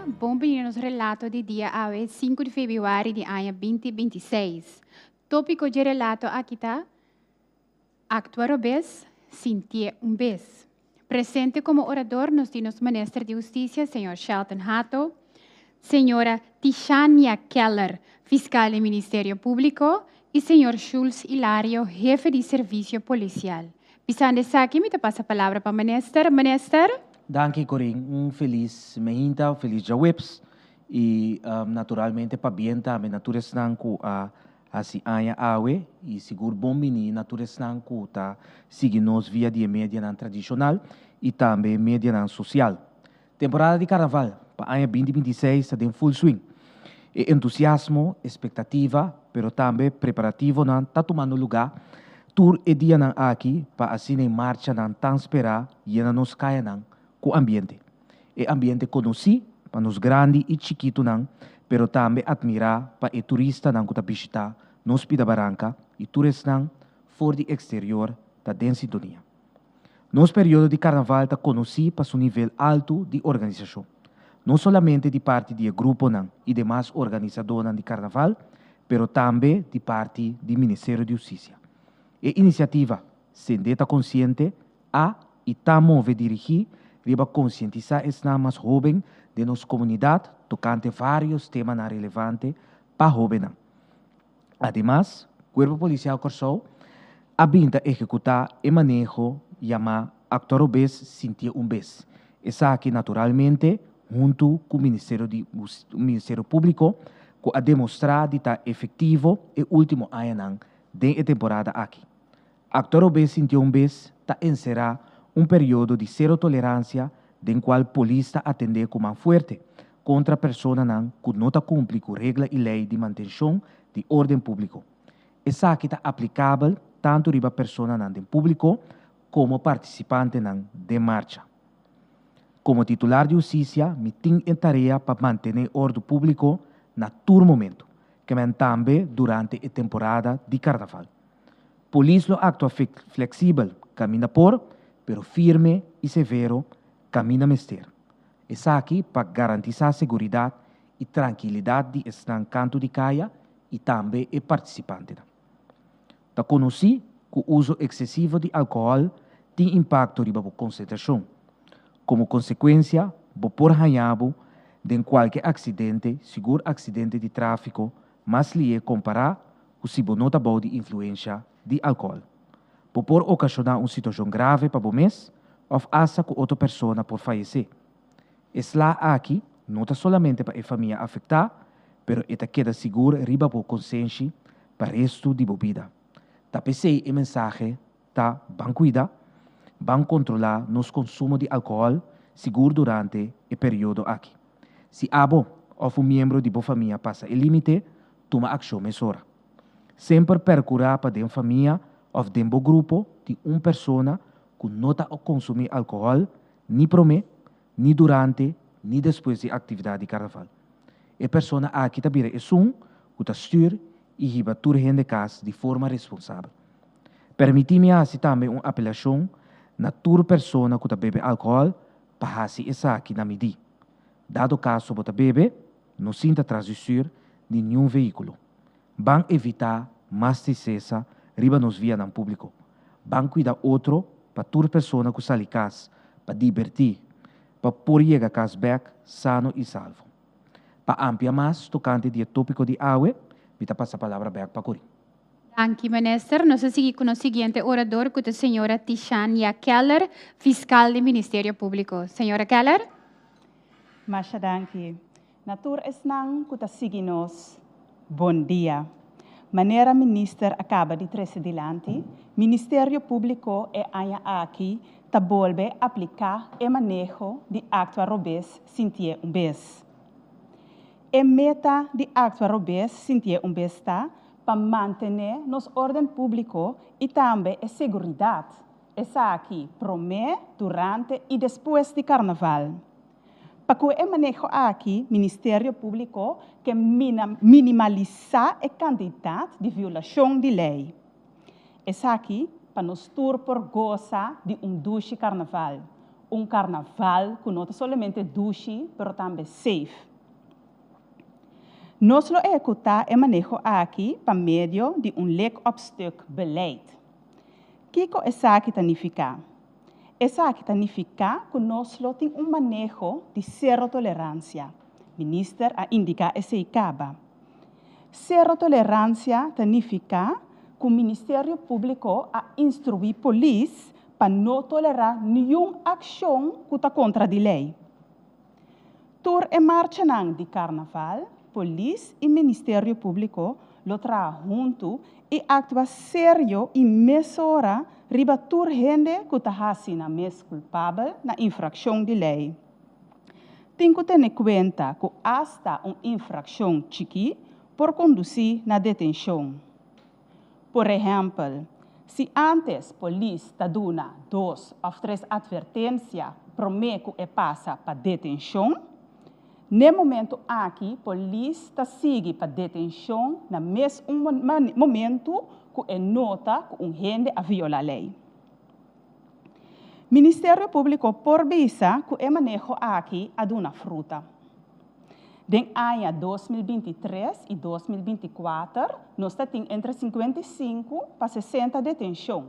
Bon bini na nos relato di dia awe, 5 di febrüari di aña 2026. Tópiko di relato aki ta Aktua robes, sintié un bes. Presente komo orador nos tin nos Minister di Hustisia, señor Shelton Hato, señora Tishania Keller, Fiskal di Ministerio Públiko, i señor Schulz Hilario, Hefe di Servisio Polisial. Bisando esaki mi ta pasa palabra pa Minister. Minister. Danki Corin, un felis meinta, un felis djaweps i naturalmente pabien tambe na tur esnan ku a hasi aña awe i sigur bon bini na tur esnan ku ta sigui nos via di e medianan tradishonal i tambe medianan sosial. Temporada di Karnaval pa aña 2026 ta den full swing. E entusiasmo, espektativa, pero tambe preparativonan ta tumando lugá tur e dianan aki pa asina e marchanan tan sperá yena nos kayanan ku ambiente. E ambiente konosí pa nos grandi i chikitunan, pero tambe atmirá pa e turistanan ku ta bishitá nos pida baranka i tur esnan for di eksterior ta den sintonia. Nos periodo di karnaval ta konosí pa su nivel altu di organisashon, no solamente di parti di e gruponan i demas organisadónan di karnaval, pero tambe di parti di Ministerio di Hustisia. E inisiativa Sende ta Konsiente a i ta move dirigí riba konsientisá esnan mas hóben den nos komunidat tokante vários temanan relevante pa hóbennan. Ademas, Kuerpo Polisial Kòrsou a bin ta ehekutá e maneho yamá Aktua Robes, Sintié un Bes. Esaki naturalmente huntu ku Ministerio di Ministerio Públiko ku a demostrá di ta efektivo e último añanan den e temporada aki. Aktua Robes, Sintié un Bes ta enserá un periodo di sero toleransia den kual polis ta atendé ku man fuerte kontra personanan ku no ta kumpli ku regla i lei di mantenshon di órden públiko. Esaki ta aplikabel tantu riba personanan den públiko komo partisipantenan den marcha. Komo titular di hustisia mi tin e tarea pa mantené òrdu públiko na tur momentu, kemen tambe durante e temporada di karnaval. Polis lo aktua fleksibel kaminda por, pero firme i severo kaminda mester. Esaki pa garantisá seguridat i trankilidat di esnan kantu di kaya i tambe e partisipantenan. Ta konosí ku uso eksesivo di alkohòl tin impakto riba bo konsentrashon. Komo konsekuensia bo por haña bo den kualke aksidente, sigur aksidente di tráfiko, mas lié kompará ku si bo no ta bou di influensha di alkohòl. Bo por okashoná un situashon grave pa bo mes òf asta ku otro persona por fayesé. E sla aki no ta solamente pa e famia afektá, pero e ta keda sigur riba bo konsenshi pa restu di bo bida. Ta p'esei e mensahe ta ban kuida, ban kontrolá nos konsumo di alkohòl sigur durante e periodo aki. Si abo òf un miembro di bo famia pasa e límite, tuma akshon mesora. Semper perkurá pa den famia òf den bo grupo tin un persona ku no ta konsumí alkohòl ni promé, ni durante, ni despues di aktividat di karnaval. E persona aki ta bira esun ku ta stür i hiba tur hende kas di forma responsabel. Permití mi hasi tambe un apelashon na tur persona ku ta bebe alkohòl pa hasi esaki na midí. Dado kaso bo ta bebe, no sinta tras di stür di niun vehíkulo. Ban evitá mas tristesa riba nos vianan públiko. Ban kuida otro pa tur persona ku sali kas pa dibertí, pa por yega kas bèk sano i salvo. Pa amplia mas tokante di e tópiko di awe, mi ta pasa palabra bèk pa Corin. Danki, Minister. Nos a sigui ku nos siguiente orador ku ta señora Tishania Keller, Fiskal di Ministerio Públiko. Señora Keller. Masha danki. Na tur esnan ku ta sigui nos, bon dia. Manera Minister a kaba di trese dilanti, Ministerio Públiko e aña aki ta bolbe apliká e maneho di aktua robes sintié un bes. E meta di aktua robes sintié un bes ta pa mantené nos órden públiko i tambe e seguridat, esaki promé, durante i despues di karnaval. Pa ku e maneho aki, Ministerio Públiko ke minimalisá e kantidat di violashon di lei. Esaki pa nos tur por gosa di un dushi karnaval. Un karnaval ku no ta solamente dushi, pero tambe safe. Nos lo ehekutá e maneho aki pa medio di un lek op stuk beleid. Kiko esaki ta nifiká? Esaki ta nifiká ku nos lo tin un maneho di sero toleransia. Minister a indiká esei kaba. Sero toleransia ta nifiká ku Ministerio Públiko a instruí polis pa no tolerá niun akshon ku ta kontra di lei. Tur e marchanan di karnaval, polis i Ministerio Públiko lo traha huntu i aktua serio i mesora riba tur hende ku ta hasi nan mes kulpabel na infrakshon di lei. Tin ku tene kuenta ku asta un infrakshon chikí por kondusí na detenshon. Por ehèmpel, si ántes polis ta duna dos òf tres atvertensia promé ku e pasa pa detenshon, n'e momentu aki polis ta sigui pa detenshon na mes un momentu ku e nota ku un hende a violá lei. Ministerio Públiko por bisa ku e maneho aki a duna fruta. Den aña 2023 i 2024 nos ta tin entre 55 pa 60 detenshon.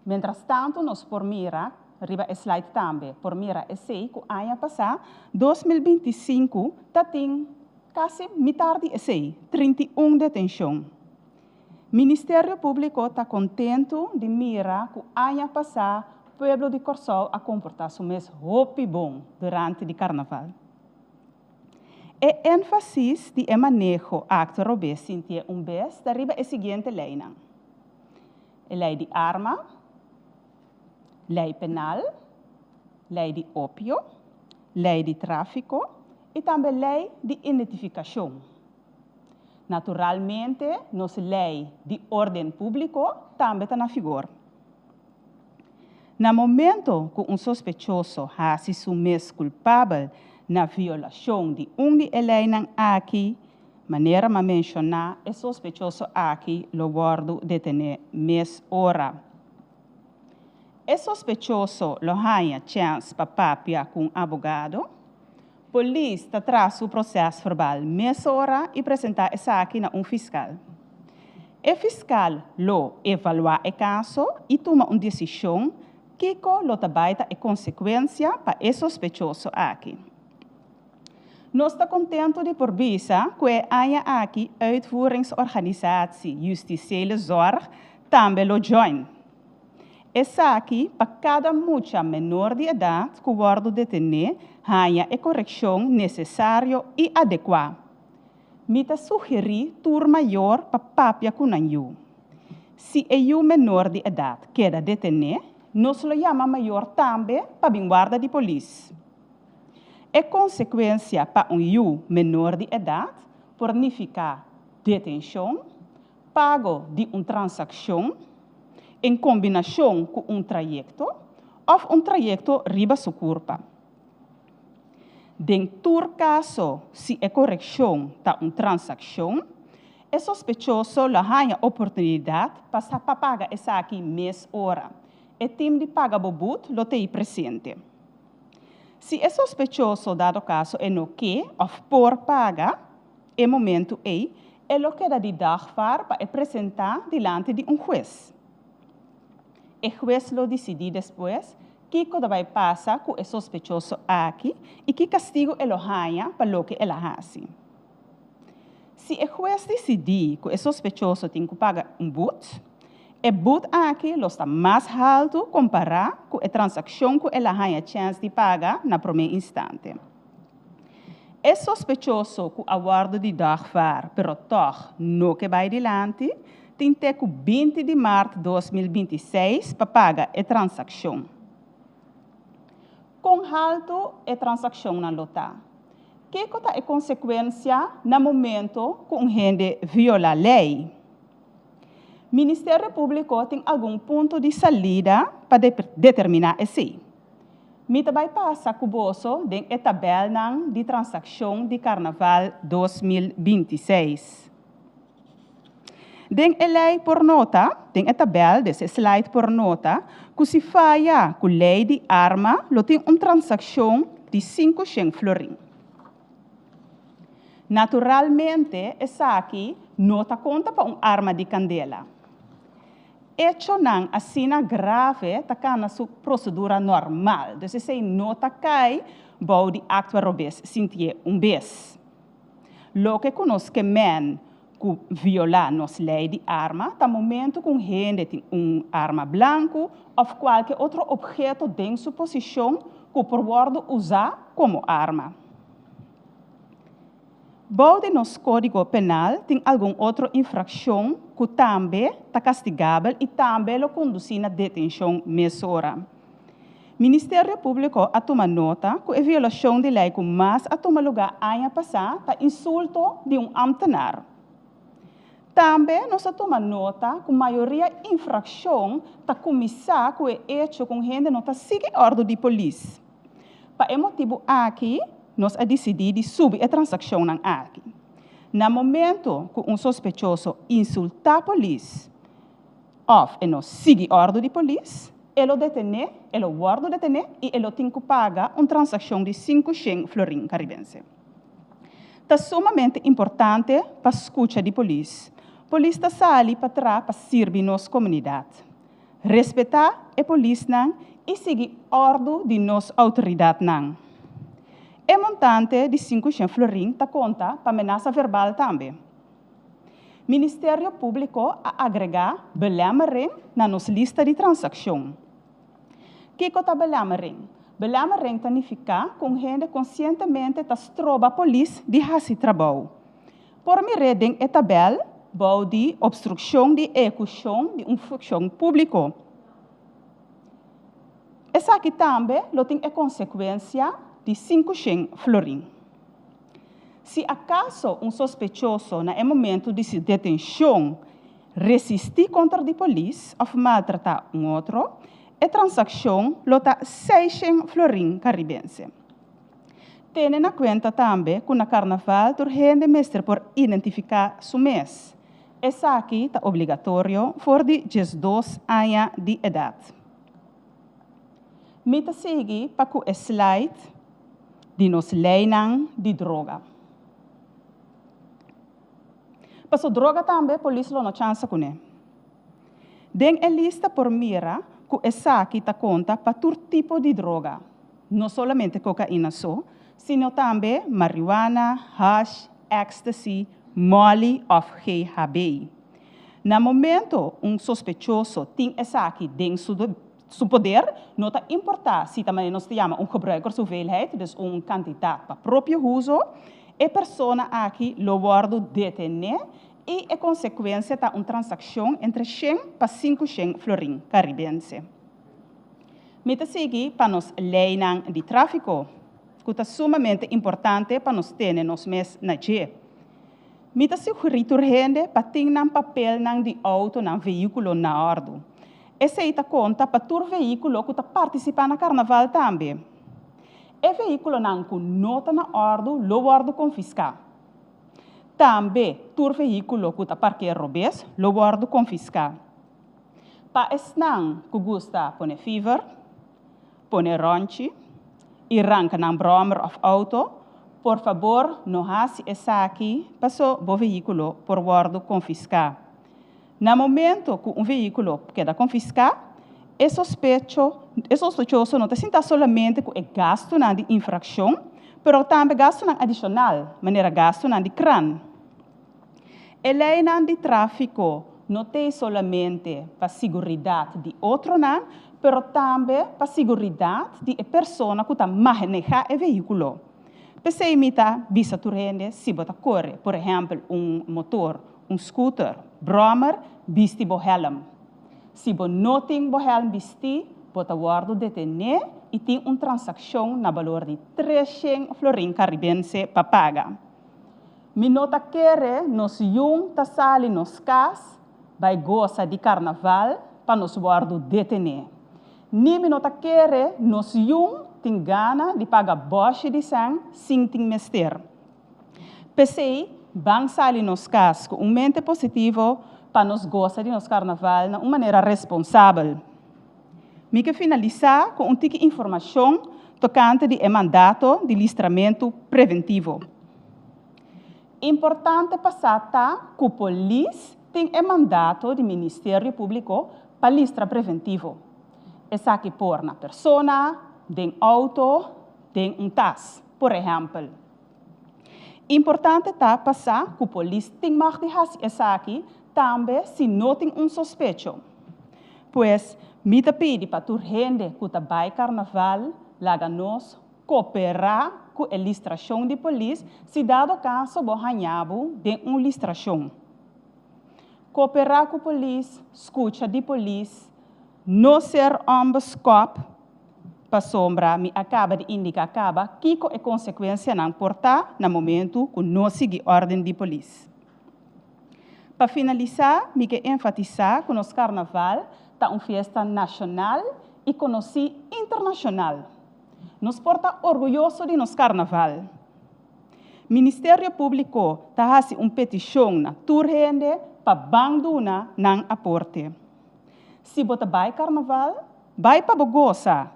Mientrastantu nos por mira riba e slide tambe, por mira esei ku aña pasá 2025 ta tin kasi mitar di esei, 31 detenshon. Ministerio Públiko ta kontentu di mira ku aña pasá pueblo di Kòrsou a komportá su mes hopi bon durante di karnaval. E énfasis di e maneho aktua robes sintié un bes ta riba e siguiente leinan, e lei di arma, lei penal, lei di opio, lei di tráfiko i tambe lei di identifikashon. Naturalmente nos lei di órden públiko tambe ta na figor. Na momento ku un sospechoso hasi su mes kulpabel na violashon di un di e leinan aki, manera m'a menshoná, e sospechoso aki lo wòrdu detené mes ora. E sospechoso lo haña chèns pa papia ku un abogado. Polis ta traha su prosèsverbal mesora i presentá esaki na un fiskal. E fiskal lo evaluá e kaso i tuma un desishon kiko lo ta bai ta e konsekuensia pa e sospechoso aki. Nos ta kontentu di por bisa ku e aña aki Uitvoeringsorganisatie Justitiële Zorg tambe lo join. Esaki pa kada mucha menor di edat ku wòrdu detené haña e korekshon nesesario i adekuá. Mi ta sugerí tur mayor pa papia ku nan yu. Si e yu menor di edat keda detené, nos lo yama mayor tambe pa bin warda di polis. E konsekuensia pa un yu menor di edat por nifiká detenshon, pago di un transakshon en kombinashon ku un trayekto òf un trayekto riba su kurpa. Den tur kaso, si e korekshon ta un transakshon, e sospechoso lo haña oportunidat pa sa pa paga esaki mes ora. E tim di Paga Bo But lo t'ei presente. Si e sospechoso dado kaso e no ke òf por paga, E momentu ei, e lo keda di dagvaar pa e presentá dilanti di un hues. E hues lo disidí despues kiko ta bai pasa ku e sospechoso aki i ki kastigu e lo haña pa loke el a hasi. Si e hues disidí ku e sospechoso tin ku paga un but, e but aki lo sta mas haltu kompará ku e transakshon ku el a haña chèns di paga na promé instante. E sospechoso ku a wòrdu di dagvaar pero tòg no ke bai dilanti, tin te ku 20 di mart 2026 pa paga e transakshon. Kon haltu e transakshonnan lo ta? Kiko ta e konsekuensia na momento ku un hende violá lei? Ministerio Públiko tin algun punto di salida pa determiná esei. Mi ta bai pasa ku boso den e tabèlnan di transakshon di Karnaval 2026. Den e lei por nota, den e tabèl, des e slide por nota, ku si faya ku lei di arma lo tin un transakshon di 500 florin. Naturalmente esaki no ta konta pa un arma di kandela. Echonan asina grave ta kana su prosedura normal, dus esei no ta kai bou di aktua robes sintié un bes. Loke ku nos ke men ku violá nos lei di arma ta momento ku un hende tin un arma blanku òf kualke otro opheto den su posishon ku por wòrdu usá komo arma. Bou di nos Kódigo Penal tin algun otro infrakshon ku tambe ta kastigabel i tambe lo kondusí na detenshon mesora. Ministerio Públiko a tuma nota ku e violashon di lei ku mas a tuma lugá aña pasá ta insulto di un ámtenar. Tambe nos a tuma nota ku mayoria infrakshon ta kuminsá ku e echo ku un hende no ta sigui òrdu di polis. Pa e motibu aki nos a disidí di subi e transakshonnan aki. Na momento ku un sospechoso insultá polis òf e no sigui òrdu di polis, e lo detené, e lo wòrdu detené i e lo tin ku paga un transakshon di 500 florin karibense. Ta sumamente importante pa skucha di polis. Polis ta sali pa traha pa sirbi nos komunidat. Respetá e polisnan i sigui òrdu di nos outoridatnan. E montante di 500 florin ta konta pa menasa verbal tambe. Ministerio Públiko a agregá belemmering na nos lista di transakshon. Kiko ta belemmering? Belemmering ta nifiká ku un hende konsientemente ta stroba polis di hasi trabou. Por mir'é den e tabèl bou di opstrukshon di ehekushon di un funshon públiko. Esaki tambe lo tin e konsekuensia di 500 florin. Si akaso un sospechoso na e momento di su detenshon resistí kontra di polis òf maltratá un otro, e transakshon lo ta 600 florin karibense. Tene na kuenta tambe ku na karnaval tur hende mester por identifiká su mes. Esaki ta obligatorio for di 12 aña di edat. Mi ta sigui pa ku e slide di nos leinan di droga. Paso droga tambe polis lo no chansa kuné. Den e lista por mira ku esaki ta konta pa tur tipo di droga, no solamente kokaina so, sino tambe marihuana, hash, ecstasy, molly òf GHB. Na momento un sospechoso tin esaki den su poder, no ta importá si ta manera nos ta yama un gebruikershoeveelheid, dus un kantidat pa propio uso, e persona aki lo wòrdu detené i e konsekuensia ta un transakshon entre 100 pa 500 florin karibense. Mi ta sigui pa nos leinan di tráfiko, ku ta sumamente importante pa nos tene nos mes na dje. Mi ta sugerí tur hende pa tin nan papelnan di outo nan vehíkulo na òrdu. Esei ta konta pa tur vehíkulo ku ta partisipá na karnaval tambe. E vehíkulonan ku no ta na òrdu lo wòrdu konfiská. Tambe tur vehíkulo ku ta parkeer robes lo wòrdu konfiská. Pa esnan ku gusta pone fever, pone rònchi i ranka nan bròmer òf outo, por fabor no hasi esaki paso bo vehíkulo por wòrdu konfiská. Na momento ku un vehíkulo keda konfiská, e sospecho, e sospechoso no ta sinta solamente ku e gastunan di infrakshon, pero tambe gastunan adishonal, manera gastunan di kran. E leinan di tráfiko no t'ei solamente pa siguridat di otronan, pero tambe pa siguridat di e persona ku ta manehá e vehíkulo. P'esei mi ta bisa tur hende, si bo ta kore, por ehèmpel, un motor, un scooter, bròmer, bisti bo hèlm. Si bo no tin bo hèlm bistí, bo ta wòrdu detené i tin un transakshon na balor di 300 florin karibense pa paga. Mi no ta kere nos yun ta sali nos kas bai gosa di karnaval pa nos wòrdu detené. Ni mi no ta kere nos yun tin gana di paga bòshi di sèn sin tin mester. P'esei, ban sali nos kas ku un mente positivo. pa nos gosa di nos karnaval na un manera responsabel. Mi ke finalisá ku un tiki informashon tokante di e mandato di listramentu preventivo. Importante pa sa ta ku polis tin e mandato di Ministerio Públiko pa listra preventivo. Esaki por na persona, den outo, den un tas, por ehèmpel. Importante ta pa sa ku polis tin mag di hasi esaki tambe si no tin un sospecho. Pues, mi ta pidi pa tur hende ku ta bai karnaval laga nos koperá ku e listrashon di polis si dado kaso bo haña bo den un listrashon. Koperá ku polis, skucha di polis, no ser ònbeskòp pasobra mi a kaba di indiká kaba kiko e konsekuensianan por ta na momentu ku no sigui órden di polis. Pa finalisá mi ke enfatisá ku nos karnaval ta un fiesta nashonal i konosí internashonal. Nos por ta orguyoso di nos karnaval. Ministerio Públiko ta hasi un petishon na tur hende pa ban duna nan aporte. Si bo ta bai karnaval, bai pa bo gosa.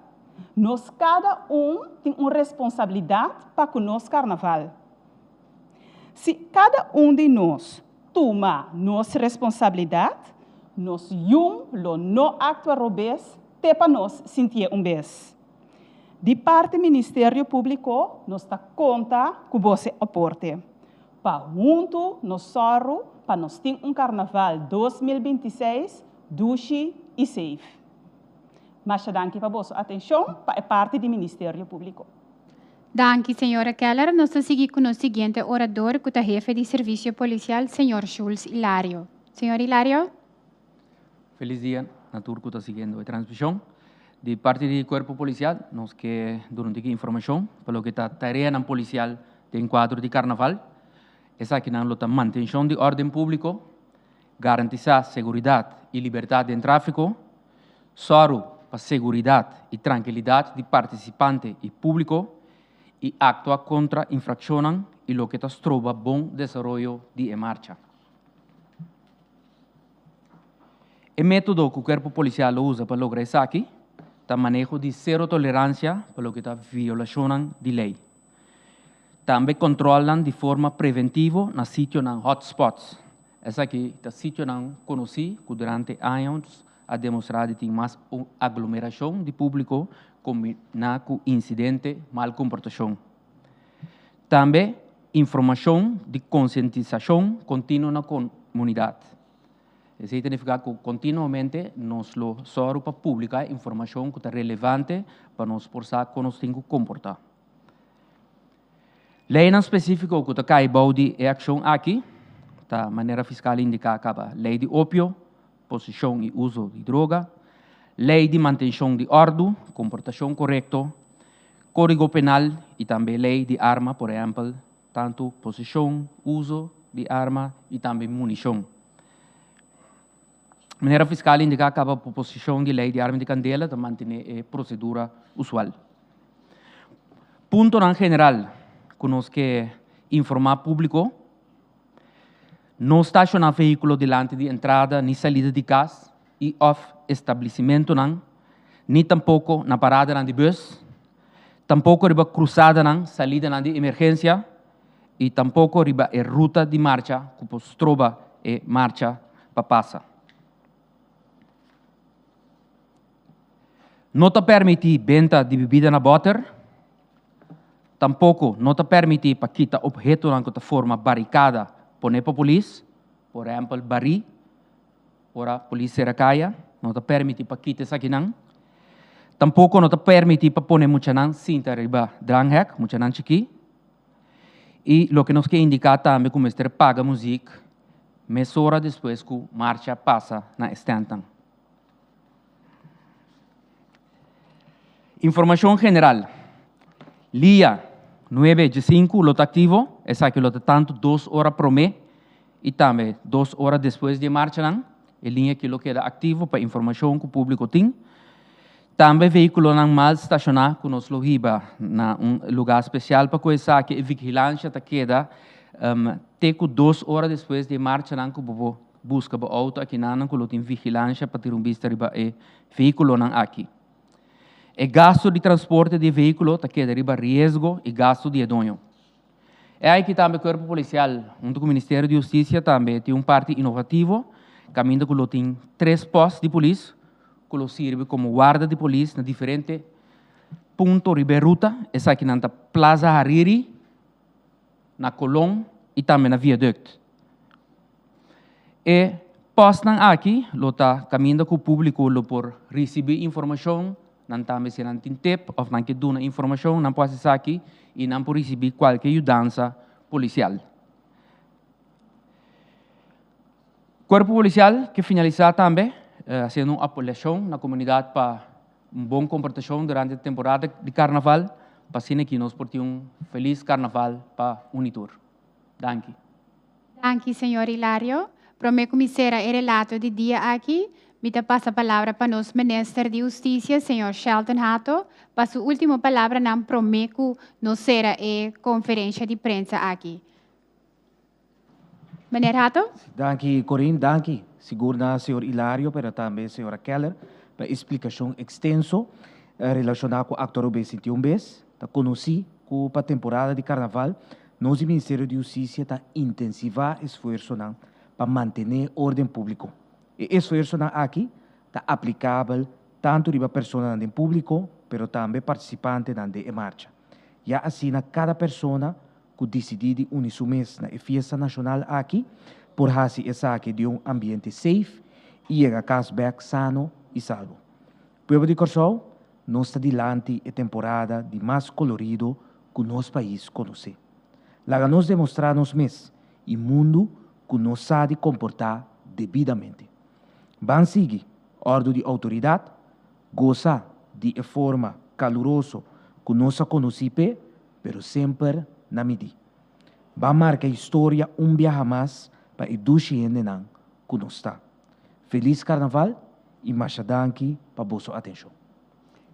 Nos kada un tin un responsabilidat pa ku nos karnaval. Si kada un di nos tuma nos responsabilidat, nos yun lo no aktua robes te pa nos sintié un bes. Di parti Ministerio Públiko nos ta konta ku boso aporte pa huntu nos sòru pa nos tin un Karnaval 2026 dushi i safe. Masha danki pa boso atenshon pa e parti di Ministerio Públiko. Danki, señora Keller. Nos ta sigui ku nos siguiente orador ku ta hefe di Servisio Polisial, señor Schulz Hilario. Señor Hilario. Felis dia na tur ku ta siguiendo e transmishon. Di parti di Kuerpo Polisial nos ke duna un tiki informashon pa loke ta tareanan polisial den kuadro di karnaval. Esakinan lo ta mantenshon di órden públiko, garantisá seguridat i libertat den tráfiko, sòru pa seguridat i trankilidat di partisipante i públiko i aktua kontra infrakshonnan i loke ta stroba bon desaroyo di e marcha. E método ku kuerpo polisial lo usa pa logra esaki ta maneho di sero toleransia pa loke ta violashonnan di lei. Tambe kòntròlnan di forma preventivo na sitionan hotspots. Esaki ta sitionan konosí ku durante años a demostrá di tin mas aglomerashon di públiko kombiná ku insidente mal komportashon. Tambe informashon di konsientisashon kontinuo na komunidat. Esei ta nifiká ku kontinuamente nos lo sòru pa publiká informashon ku ta relevante pa nos por sa kon nos tin ku komportá. Leinan spesífiko ku ta kai bou di e akshon aki ta manera fiskal indiká kaba Lei di Opio, Posishon i Uso di Droga, Lei di Mantenshon di Òrdu, Komportashon Korekto, Kódigo Penal i tambe Lei di Arma, por ehèmpel, tantu posishon, uso di arma i tambe munishon. Manera fiskal indiká kaba pa posishon di lei di arma di kandela ta mantené e prosedura usual. Puntonan general ku nos ke informá públiko, No stashoná vehíkulo dilanti di entrada ni salida di kas i òf establisimentunan, ni tampoko na paradanan di bùs, tampoko riba krusadanan, salidanan di emergensia i tampoko riba e ruta di marcha ku por stroba e marcha pa pasa. No ta permití benta di bibida na bòter, tampoko no ta permití pa kita ophetonan ku ta forma barikada pone pa polis, por ehèmpel barí. Ora polis sera kaya, no ta permití pa kita esakinan. Tampoko no ta permití pa pone muchanan sinta riba dranghek, muchanan chikí. I loke nos ke indiká tambe ku mester paga muzik mesora despues ku marcha pasa na e stèntnan. Informashon general, Lia nuebe djesinku lo ta aktivo, esaki lo ta tantu dos ora promé i tambe dos ora despues di e marchanan. E liña aki lo keda aktivo pa informashon ku públiko tin. Tambe vehíkulonan mal stashoná ku nos lo hiba na un lugá spesial pa ku esaki e vigilansha ta keda te ku dos ora despues di e marchanan ku bo por. buska bo outo akinanan ku lo tin vigilansha pa tira un bista riba e vehíkulonan aki. E gastu di transporte di e vehíkulo ta keda riba riesgo i gastu di e doño. E aki tambe Kuerpo Polisial huntu ku Ministerio di Hustisia tambe tin un parti inovativo kaminda ku lo tin tres pòst di polis ku lo sirbi komo warda di polis na diferente punto riba e ruta. Esakinan ta Plaza Hariri, na Colon i tambe na Viaduct. E pòstnan aki lo ta kaminda ku públiko lo por risibí informashon, nan tambe si nan tin tep òf nan ke duna informashon nan por hasi esaki i nan por risibí kualke yudansa polisial. Kuerpo Polisial ke finalisá tambe hasiendo un apelashon na komunidat pa un bon komportashon durante temporada di karnaval pa asina ki nos por tin un felis karnaval pa un i tur. Danki. Danki, señor Hilario. Promé ku mi sera e relato di dia aki, mi ta pasa palabra pa nos Minister di Hustisia, señor Shelton Hato, pa su último palabranan promé ku nos sera e konferensha di prensa aki. Meneer Hato? Danki, Corinne. Danki sigur na señor Hilario, pero tambe señora Keller pa e splikashon ekstenso relashoná ku Aktua Rubén 21 bes. Ta konosí ku pa temporada di karnaval Nos di Ministerio di Hustisia ta intensivá esfuersonan pa mantené órden públiko. E esfuersonan aki ta aplikabel tantu riba personanan den públiko, pero tambe partisipantenan den e marcha. Ya asina kada persona ku disidí di uni su mes na e fiesta nashonal aki por hasi esaki den un ambiente safe i yega kas bèk sano i salbo. Pueblo di Kòrsou, nos ta dilanti e temporada di mas kolorido ku nos pais konosé. Laga nos demostrá nos mes i mundu ku nos sa di komportá debidamente. Ban sigui òrdu di outoridat, gosa di e forma kaluroso ku nos a konosí p'e, pero semper na midí. Ban marka historia un biaha mas pa e dushi hendenan ku nos ta. Felis Karnaval i masha danki pa boso atenshon.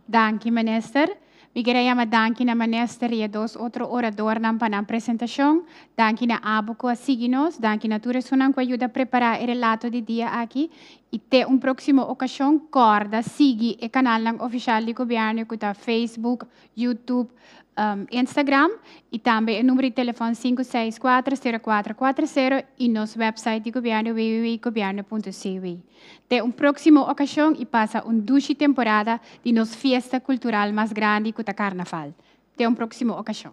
Danki Minister. Mi kier a yama danki na Minister i e dos otro oradornan pa nan presentashon. Danki na abo ku a sigui nos. Danki na tur esunnan ku a yuda prepará e relato di dia aki. I te un próksimo okashon, kòrda sigui e kanalnan ofishal di gobièrnu ku ta Facebook, YouTube, Instagram y tambe e numero di telefon 564 0440 y nos website di gobierno www.gobierno.cw. Te un proximo ocasion y pasa un dushi temporada di nos fiesta cultural mas grandi cu ta Carnaval. Te un proximo ocasion.